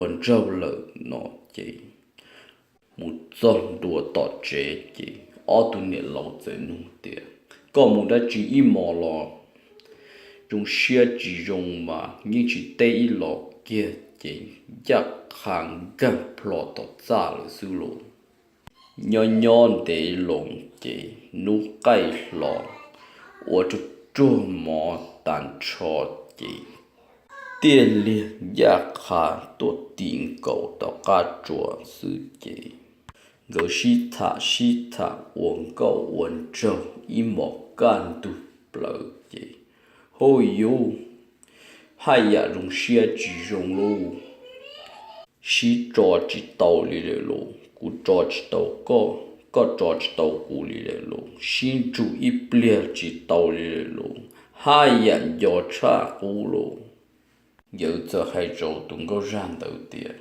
ua nraug lawm no ces mus txog ntua tom tsev ces ob tug niam laus txawm nug tias, Koj mus dab tsi ib hmos los? Zoo siab tsis zoo mas yeej tsis teb ib los kiag ces ncaj qha nkag plho tom txaj lawm xwb lauj. Nyob nyob ntev loo ces hnub qaij hlo ua ruag ruag mov tag nrho ces tiaj liag ncaj qha tuaj ti nkaus tom qab tsua xwb ces nkawd sib tham sib tham ua nkauj ua nraug ib hmos kaj ntug plaws ces, Hauj yus, haj yam zoo siab tsis zoo lauj. Sib tso tsis tau li lawm lauj, kuv tso tsis tau koj, koj tso tsis tau kuv li lawm lauj, sib ntsug ib pliag tsis tau li lawm lauj, haj yam nco tshaj qub lauj. Nkawd txawm hais rau tus nkauj zaj ntawd tias,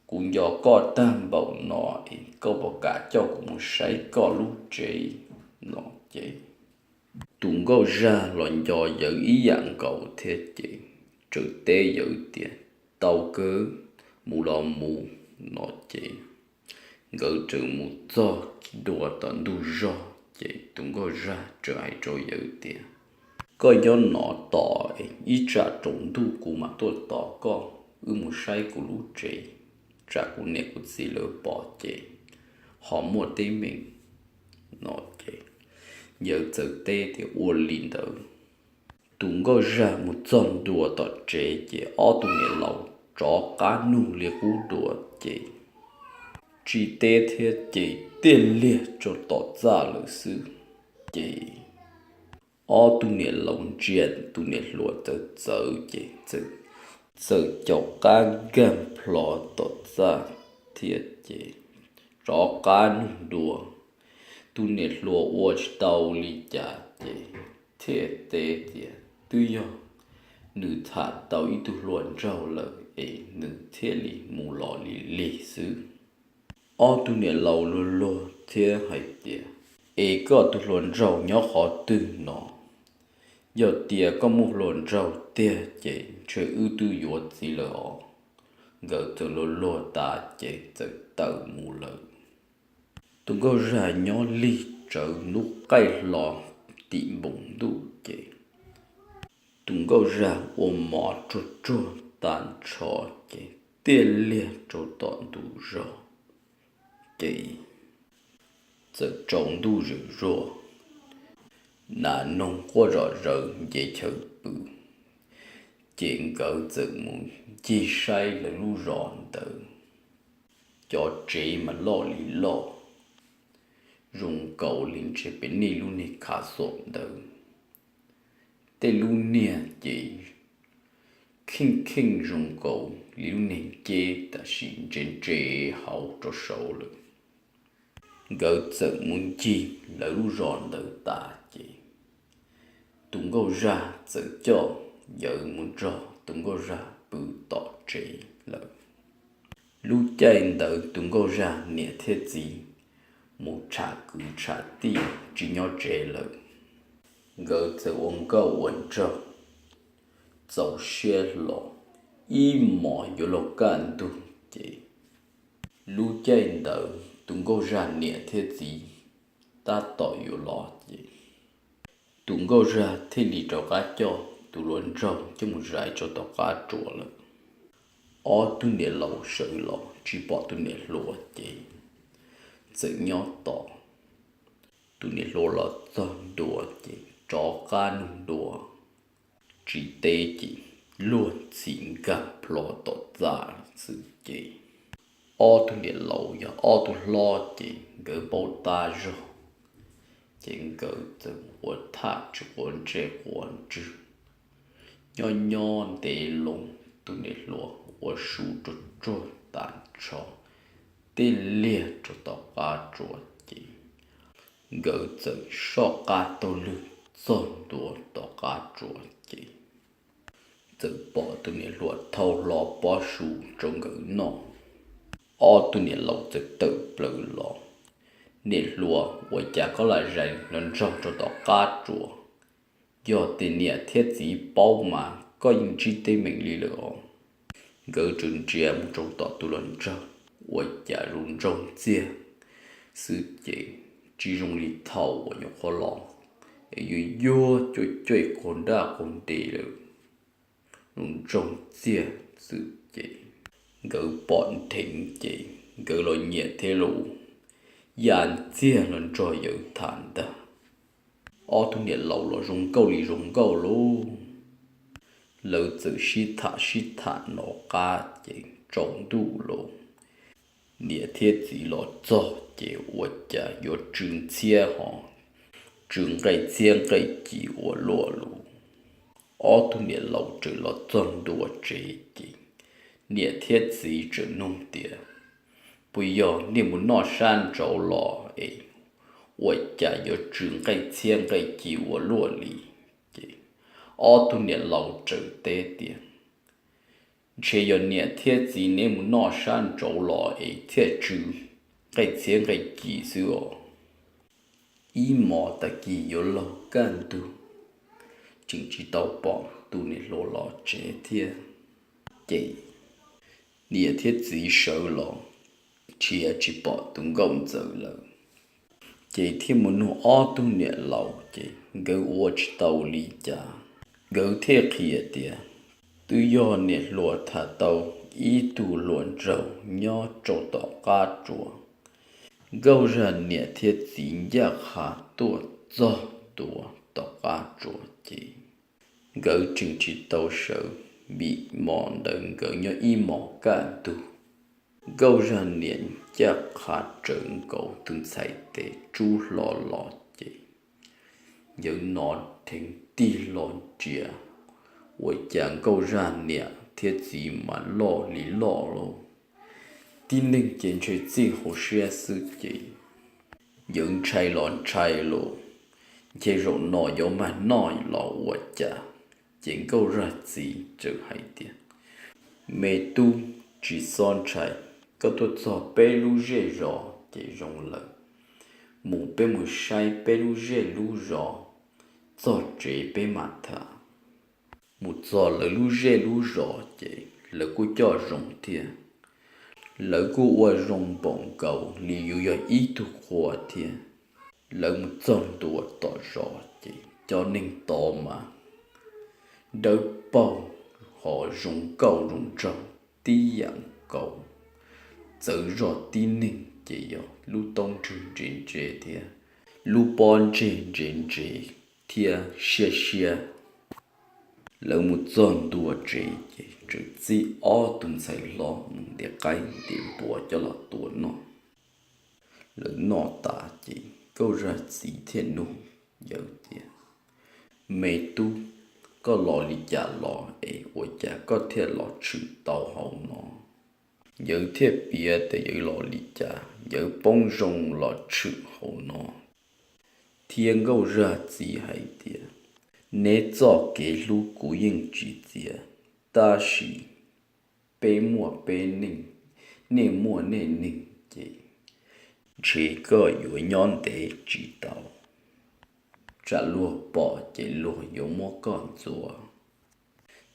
Kuv nco koj tag npaum no es koj puas kam coj kuv mus saib koj lub tsev no ces tus nkauj zaj los nco yawg ib yam nkaus thiab ces txawm teb yawg tias, Tau kawg, mus los mus no ces nkawd txawm mus txog ntua tom ntug zos ces tus nkauj zaj txawm hais rau yawg tias, Koj nyob no tos, ib tsam tsaus ntuj kuv mam tuaj tos koj, wb mus saib kuv lub tsev, tsam kuv niam kuv txiv lawv pom ces ho muaj teeb meem no ces yawg txawm teb tias, Ua li ntawd. Tus nkauj zaj mus txog ntua tom tsev ces ob tug niam laus rov qab nug li qub dua ces tsis teb thiab ces tiaj liag rau tom txaj lawm xwb ces ob tug niam laus ntsia tus niam hluas txawv txawv ces txawm caum qab nkag plho tom txaj thiab ces rov qab nug dua. Tus niam hluas ua tsis tau li cas ces thiaj teb tias twb yog nws tham tau ib tug hluas nraug lawm es nws thiaj li mus los li lig xwb. Ob tug niam laus luag luag thiab hais tias, Es koj tus hluas nraug nyob qhov twg no? Yog tias koj muaj hluas nraug tiag ces ntshe wb twb yuav txiv lawm os. Nkawd txawm luag luag tas ces txawm tawm mus lawm. Tus nkauj zaj nyob lig tsawv hnub qaij hlo tim npoo ntuj ces tus nkauj zaj ua mov ruag ruag tag nrho ces tiaj liag rau tom ntug zos ces txawm tsaus ntuj zem zuag, nas noog quaj zom zaws nce chaw pw ces nkawd txawm mus ncig saib lawv lub zos ntawd. Cov tsev mas loj li loj, zoo nkaus li ntshe pem nej lub niag khav xom ntawd. Tej lub niag ces kheej kheej zoo nkaus li lub niag nceb tab sis ntse ntse hauv rau saud lawm. Nkawd txawm mus ncig lawv lub zos ntawd tas ces tus nkauj zaj txawm coj yawg mus nrog tus nkauj zaj pw tom tsev lawm. Lub caij ntawd tus nkauj zaj niam thiab txiv mus tsham kwv tsham tij tsis nyob tsev lawm. Nkawd txawm ua nkauj ua nraug txaus siab hlo ib hmos yuav luag kaj ntug ces lub caij ntawd tus nkauj zaj niam thiab txiv tab tom yuav los ces tus nkauj zaj thiaj li rov qab coj tus hluas nraug coj mus zais rau tom qab tsua lawm. Ob tug niam laus sawv los tsis pom tus niam hluas ces txawm nyob tos. Tus niam hluas los txog ntua ces rov qab nug dua, tsis teb ces luag ntxhi nkag plho tom txaj xwb ces ob tug niam laus yog ob tug hlob ces nkawd paub tab zog ces nkawd txawm ua thaj tsis quav ntsej quav ntswg. Nyob nyob ntev loo tus niam hluas ua su ruag ruag tas nrho, tij liag rau tom qab tsua ces nkawd txawm soj qab taug lw txog ntua tom qab tsua ces txawm pom tus niam hluas thau hlo pob su rau nkawd noj. Ob tug niam laus txawm tawm plaws los, niam hluas ua cas koj lam zais hluas nraug rau tom qab tsua? Yog tias niam thiab txiv paub mas koj yeej ntsib teeb meem li lawm os. Nkawd tseem ntsia mus rau tom tus hluas nraug, ua cas zoo ntsoog txiag xwb ces tsis zoo li thaum uas nyuam qhuav los, es yuag yuag cuaj cuaj qaug ntaj qaug nte lawm, zoo ntsoog txiag xwb ces nkawd pom dheev ces nkawd los nyiam thiab los ya ntxiag los nrog yawg tham ntag. Ob tug niam laus los zoo nkauj li zoo nkauj lauj. Lawv txawm sib tham sib tham nov qab ces tsaus ntuj los, niam thiab txiv los txog ces ua cas yuav tsw ntxhiab ho tsw nqaij txhiab nqaij ci ua luaj lus. Ob tug niam laus txawm los txog ntua tsev ces niam thiab txiv txawm nug tias, puas yog nej mus noj sab nraud los es ua cas yuav tsw nqaij txhiab nqaij ci ua luaj li? Ces ob tug niam laus txawm teb tias, ntshe yog niam thiab txiv neb mus noj sab nraud los es thiaj tsw nqaij txhiab nqaij ci xwb os. Ib hmos tag kis yuav luag kaj ntug, tseem tsis tau pom tus niam hluas los tsev thiab. Ces niam thiab txiv sawv los, nrhiav tsis pom tus nkauj ntxawm lawm. Ces thiaj mus nug ob tug niam laus ces nkawd ua tsis tau li cas. Nkawd thiaj qhia tias, twb yog niam hluas tham tau ib tug hluas nraug nyob rau tom qab tsua. Nkauj zag niam thiab txiv ncaj qha tuaj txog ntua tom qab tsua ces nkawd tseem tsis tau sawv, vim hmo ntawd nkawd nyob ib hmos kaj ntug. Nkauj zag niam ncaj qha tsawv nkaus tus ntxhais tes tsub hlo los ces yawg no dheev tig hlo ntsia, ua cas nkauj zag niam thiab txiv mas loj li loj lauj. Tib neeg ces ntshe txij hauv siab xwb ces yawg ntshai los ntshai los, ntshe zaum no yuav mag noj los ua cas. Ces nkauj zag txiv txawm hais tias, me tub, tsis txhob ntshai, koj tuaj txog peb lub zej zos ces zoo lawm. Mus peb mus saib peb lub zej lub zos, txog tsev peb mam tham. Mus txog lawv lub zej lub zos ces lawv kuj coj zoo thiab. Lawv kuj ua zoo npaum nkaus li yus yog ib tug qhua thiab. Lawv mus txog ntua tom zos ces cov neeg tod mas dawb paug, ho zoo nkauj zoo nraug tib yam nkaus. Txawv zog tib neeg ces yog lub taub ntswg ntse ntse thiab lub pob ntseg ntse ntse thiab siab siab. Lawv mus txog ntua tsev ces txawm txib ob tug ntxhais hlob mus ntes qaib ntes npua coj los tua noj. Lawv noj tas ces nkauj zag txiv thiaj nug yawg tias, me tub, koj los li cas los es ua cas koj thiaj los tshwm tau hauv no? Yawg thiaj piav tias yawg los li cas, yawg poob zoo los tshwm hauv no. Thiab nkauj zag txiv hais tias, neb txoj kev hlub kuv yeej tsis txiav, tab sis peb muaj peb neej, nej muaj nej neeg ces ntshe koj yuav nyob ntev tsis tau. Tsam luag pom ces luag yuav muab koj ntxuav.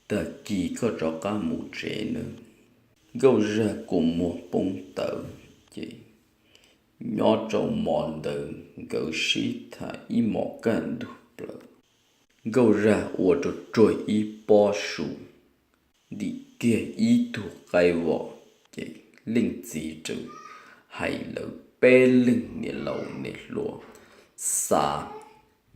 Tag kis koj rov qab mus tsev nawb. Nkauj zag kua muag poob tawv ces nyob rau hmo ntawd nkawd sib tham ib hmos kaj ntug plaws. Nkauj zag ua rau ruag ib pob su, ntim kiag ib tug qaib vom, ces leej txiv txawm hais lawv peb leeg niam laus niam hluas xa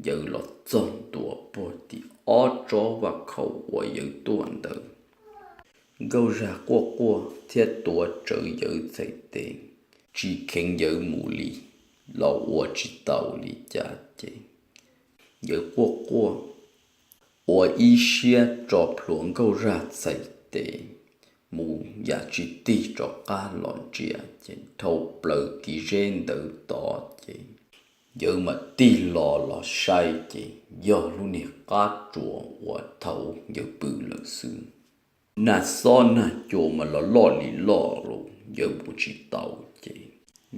yawg los txog ntua puag tim ob tsob vaj khaum uas yawg tuaj ntawd. Nkauj zag quaj quaj thiab tuav rawv yawg txhais tes, tsis kheev yawg mus li los ua tsis tau li cas ces yawg quaj quaj ua ib siab tso plhuav nkauj zag txhais tes mus yam tsis tig rov qab los ntsia ces dhau plaws kev zeb ntawd tod ces yawg mam tig hlo los saib ces yog lub niag qab tsua uas thaud yawg pw lawm xwb. Nag xob nag cua mas los loj li loj los yawg mus tsis tau ces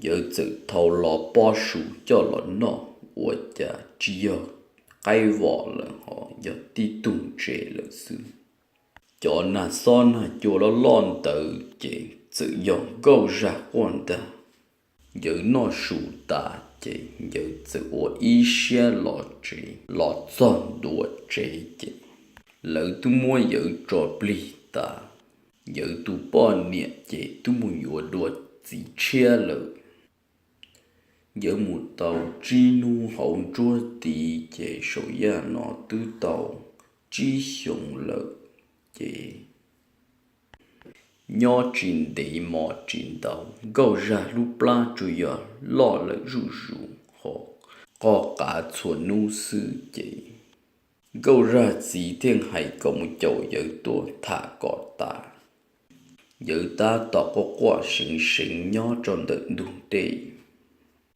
yawg txawm thau los pob su coj los noj ua cas tsis yog qaib vom lawm ho yog tib tug ntses lawm xwb. Cov nag xob nag cua loj loj ntawd ces txawm yog Nkauj Zaj quaj ntag. Nkawd noj su tas ces nkawd txawm ua ib siab los tsev. Los txog ntua tsev ces lawv twb muab Yawg tso plig tas. Yawg tus poj niam ces twb mus yuav dua txiv tshiab lawm. Yawg mus tau tsib hnub hauv nruab tid ces saum yaj no twb tau tsib xyoos lawm. Ces nyob tsis ntev mos tsis ntau, Nkauj Zaj lub plab tsuas yog loj lawm zuj zus ho qog qav txhua hnub xwb ces Nkauj Zaj txiv thiaj hais kom mus caum Yawg tuaj tham kom tas. Yawg tab tom quaj quaj seev seev nyob rau ntawm ntug dej,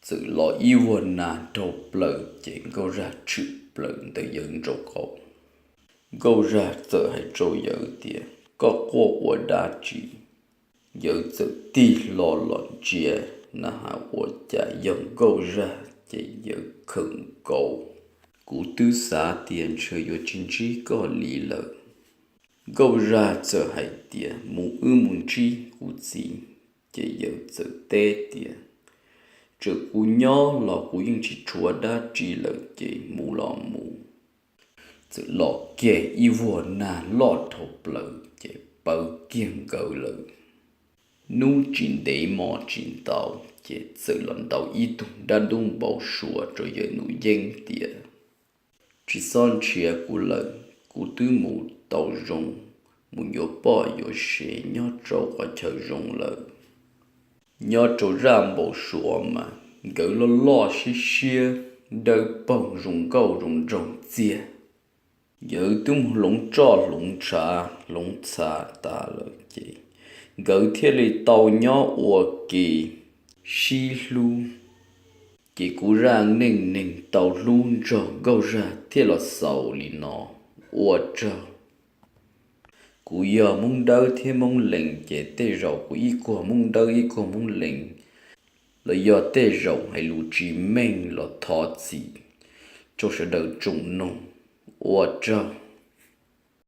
txawm los ib vuag nag dhau plaws ces Nkauj Zaj tshwm plaws ntawm Yawg nraub qaum. Nkauj Zaj txawm hais rau Yawg tias, Koj quaj ua dab tsi? Yawg txawm tig hlo los ntsia na has ua cas yog Nkauj Zaj ces Yawg khawm nkaus, Kuv twb xav tias ntshe yuav tsis ntsib koj li lawm. Nkauj Zaj txawm hais tias, Mus wb mus ntsib kuv txiv. Ces Yawg txawm teb tias, Txawm kuv nyob los kuv yeej tsis tshuav dab tsi lawm ces mus los mus. Txawm los kiag ib vuag nag loj dhau plaws ces pawv kiag nkawd lawm. Hnub tsis ntev mos tsis ntau ces txawm los ntaus ib tug dab ntub npau suav rau Yawg Nuj Yeeb tias, Tsis txhob nrhiav kuv lawm, kuv twb mus tau zoo, mus yuav poj yuav sev nyob rau qhov chaw zoo lawm. Nyob rau zaj npau suav mas nkawd loj loj siab siab, dawb paug zoo nkauj zoo nraug txiag. Yawg twb mus hloov roj hloov ntshav hloov txha tas lawm ces nkawd thiaj li tau nyob ua ke sib hlub. Ces kuv zaj neej neeg tau hlub nrog Nkauj Zaj thiaj los xaus li no. Ua tsaug. Kuv yog Hmoob Dawb thiab Hmoob Lees ces tej zaum kuv ib kuag Hmoob Dawb ib kuag Hmoob Lees, los yog tej zaum hais lus tsis meej los thov txim rau sawv daws tsoom mloog. Ua tsaug.